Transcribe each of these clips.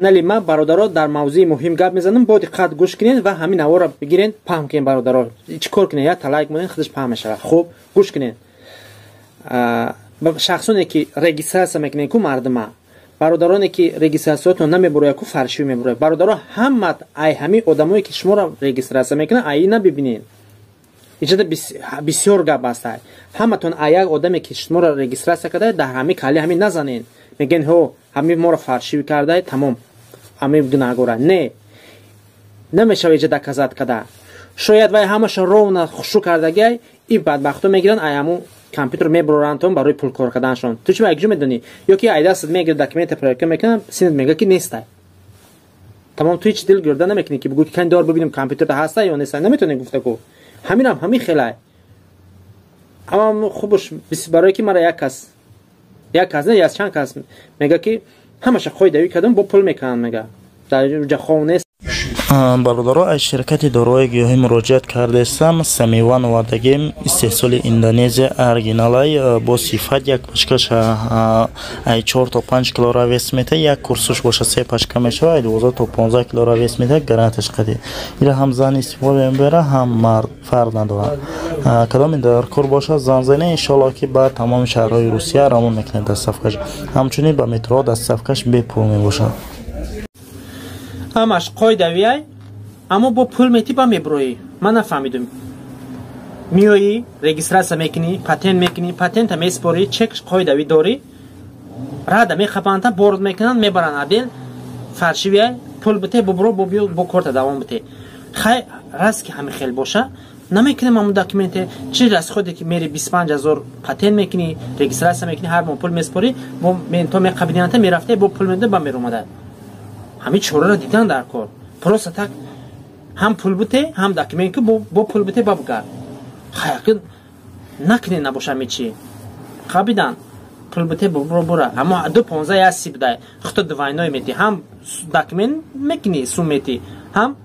Канали ма, бародаро, дар мавзӯи муҳим гап мезанам, бо диққат гӯш кунед ва ҳамин наворро бигирен, паҳм кунед, бародаро. Чӣ кор кунед? Як лайк монед, худаш паҳм мешавад. Хуб, гӯш кунед. Шахсоне ки регистрация мекунед ку мардума, бародароне ки регистрация тон намебурояд ку, фальшивый мебурояд. Бародаро, ҳама ай ҳамин одамое ки шуморо регистрация мекунанд, ай набибинед. Иҷода бисёр гап аст. Ҳаматон ай як одаме ки шуморо регистрация карда, дар ҳамин кали ҳамин назанед. Мегӯен, ҳо, ҳамин моро фальшивый карда, тамом, ҳамин гунаҳгора. Не, намешава иҷа доказать када. Шояд вай ҳамаша ровно хушу кардагиай, и бадбахто мегиранд, ай ҳамун компютер мебурорандтон барои пул кор карданашон. Ту чи якҷо медонӣ? Ё ки ай дастат мегирад, документа проверка мекунад, синат мега ки нестай. Тамом, ту ҳеч дил гирда намекунӣ ки бигӯ ки кани дор бибинем, компютерда ҳаста ё неста. Наметавонӣ гуфта ку. Ҳаминам ҳамин хелай. Аммо хубуш барое ки мара як кас, як кас не, аз чанд кас мега ки ҳамаша қоидавӣ кардам, бо пул мекунанд, мега. Дар ҷа хов нест. Бародаро, аз ширкати доруҳои гиёҳӣ муроҷиат кардастам. Самиван овардагим, истеҳсоли Индонезия, оригиналай, бо сифат. Як пачкаш ай 4 то 5 килора вес мета, як курсуш боша се пачка мешава, ай 12 то 15 килора вес мета. Гарантияш қади. Ира ҳам зан истифода мебара, ҳам мард, фарқ надорад. Кадоме дар кор боша, занг зане. Иншоалло ки ба тамоми шаҳрҳои Русия равон мекунем доставкаш. Ҳамчунин ба метро доставкаш бепул мебошад. Ҳамаш қоидавиай, аммо бо пул метӣ, ба мебуроӣ. Ман нафаҳмидум. Меоӣ, регистрация мекунӣ, патент мекунӣ, патента месупорӣ, чек қоидавӣ дорӣ, рада мехапанда, борд мекунанд, мебаранд отдел, фальшивый ай, пул бите, бубуро, бо биё, бо корта давом бите. Хай, раст ки ҳами хел боша, намекунем ҳамун документе. Чи расходе ки мери 25 000 патент мекунӣ, регистрация мекунӣ, ҳар моҳ пул месупорӣ, то меқабиданта мерафта, бо пул медода, ба меромада. Ҳамин чораро дидан дар кор. Просто так ҳам пул буте, ҳам документ ку, бо пул буте, ба бугард. Хаяки накунед, набоша чи қабидан пул буте, бубуро, бура. Ҳамо ду понздаҳ я си будай, хуто двойной мети, ҳам документ мекунӣ, сум мети, ҳам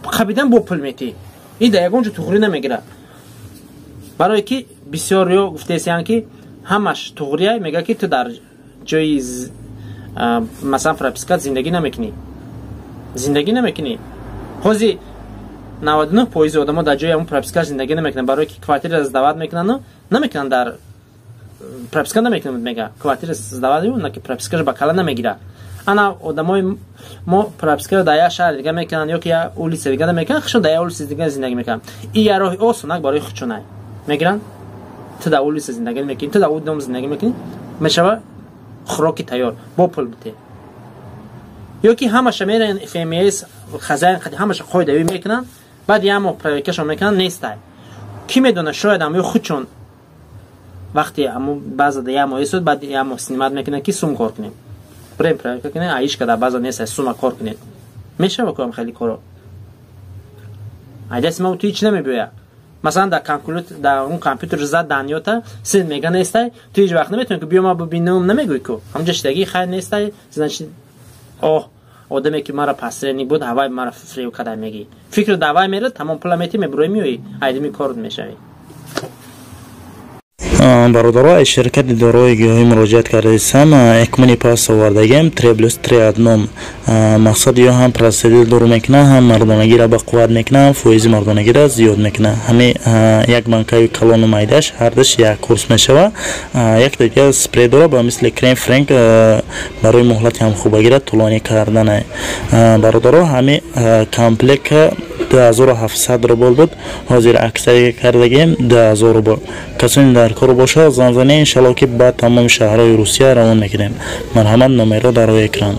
қабидан бо пул мети. И да ягон ҷо туғрӣ намегирад, барое ки бисёриё гуфтесиян ки ҳамаш туғрия. Мега ки ту дар ҷои, масалан, прописка зиндагӣ намекунӣ, зиндагӣ намекунӣ. Ҳози 99 фоизи одамо дар ҷои ҳамун прописка зиндагӣ намекунанд, барое ки квартира сдавать мекунанду намекунанд, дар прописка намекунанд. Мега квартира сдавать, ки пропискаш ба кала намегирад. Ана одамои мо пропискаро дар як шаҳри дига мекунанд ё ки як улица дига намекунанд, худшон дар як улица дига зиндагӣ мекунанд. И як роҳи осонак барои худшонай мегиранд. Ту дар улица зиндагӣ мекунӣ, ту дар у дом зиндагӣ мекунӣ, мешава хӯроки тайёр, бо пул бите. Ё ки ҳамаша меран ФМС хазайн, ҳамаша қоидавӣ мекунанд, баъд як моҳ проверкашон мекунанд, нестай. Кӣ медонад, шояд ам ё худшон вақте аму баъзада як моҳ истод, баъд як моҳ снимать мекунанд ки сум кор кунем, бирем проверка кунем, аишка дар база нестай, сума кор кунед. Мешава кӯам хеле коро. Айдаси ма ту ҳеч намебиёяд. Масалан, дар компютер, дар он компютер зад даниёта син мега нестай, ту ҳеҷ вақт наметавонӣ ки биё ма бибинам, намегӯй ку ҳамҷа шидагӣ, хайр, нестай. Значит, оҳ, одаме ки мара посредник буд, ҳавай мара фиреб када, мегӣ. Фикр давай мерад, тамом, пула мети, мебурои, меоӣ, айдими корт мешавӣ. Бародаро, аз ширкати доруҳои гиёҳӣ муроҷиат кардастам. Экмони пас овардагем, три плюс три одном. Мақсад ё ҳам простатит дур мекунад, ҳам мардонагиро ба қувват мекунад, ҳам фоизи мардонагиро зиёд мекунад. Ҳами як банкаи калону майдаш ҳардаш як курс мешавад. Як дигар спрей дора ба мисли крем френк, барои муҳлати ҳамхобагиро тӯлонӣ кардана. Бародаро, ҳами комплекта 2700 рубл буд, ҳозир акция кардагем, 2000 рубл. Касоне дар кор бошад, занг зане. Иншалло ки ба тамоми шаҳрҳои Русия равон мекунем. Марҳамат, номерро дар рӯи экран.